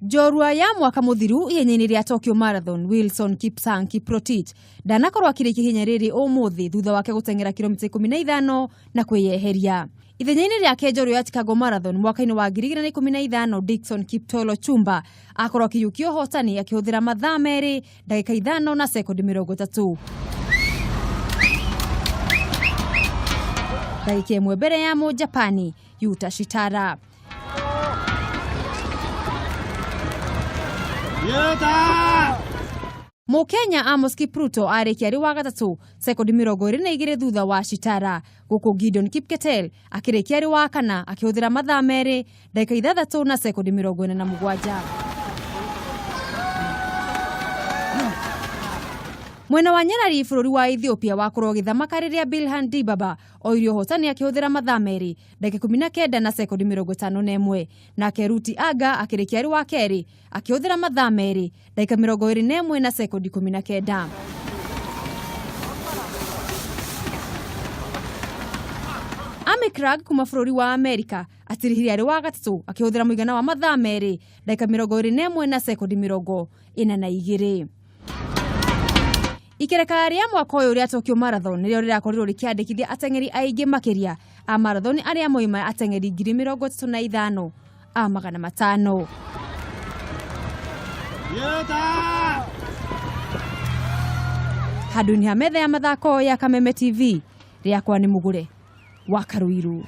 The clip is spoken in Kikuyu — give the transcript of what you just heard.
Njorua ya mwaka mũthiru ihenya-inĩ rĩa Tokyo Marathon Wilson Kipsang Kiprotich ndanakorwo akĩrĩkia ihenya rĩrĩ ũmũthĩ thutha wake gũteng'era kilomita 15 na kwĩyeheria. Ithenya-inĩ rĩake njorua ya Chicago Marathon mwaka-inĩ wa 2015 Dickson Kiptolo Chumba akorwo akĩiyũkia ũhotani akĩhũthĩra mathaa 2 ndagĩka 5 na sekondi 30. Ndagĩka 1 mbere ya Mũjapani Yuta Shitara. Mũkenya Amos Kipruto arĩkia arĩ wa gatatũ sekondi 22 thutha wa Shitara, gũkũ Gideon Kipketer akĩrĩkia arĩ wa kana akĩhũthĩra mathaa 2 ndagĩka 6 na sekondi 47. Mwena wa Nyarari bũrũri wa Ethiopia wakorwo ũgĩthamaka rĩrĩa Bilhan Dibaba oirie ũhotani akĩhũthĩra mathaa 2 ndagĩka 19 na sekondi 51, nake Ruti Aga akĩrĩkia arĩ wa kerĩ akĩhũthĩra mathaa 2 ndagĩka 21 na sekondi 19. Amy Cragg kuma bũrũri wa Amerika atirihire arĩ wa gatatũ akĩhũthĩra mũigana wa mathaa 2 ndagĩka 21 na sekondi 42. Ikereka rĩa mwaka ũyũ rĩa Tokyo Marathon nĩrĩo rĩrakorirwo rĩkĩandĩkithia ateng'eri aingĩ makĩria a marathon arĩa moima ateng'eri 35,500. Handũ-inĩ ha metha ya mathako ya Kameme TV, rĩakwa nĩ Mũgũre wa Karuiru.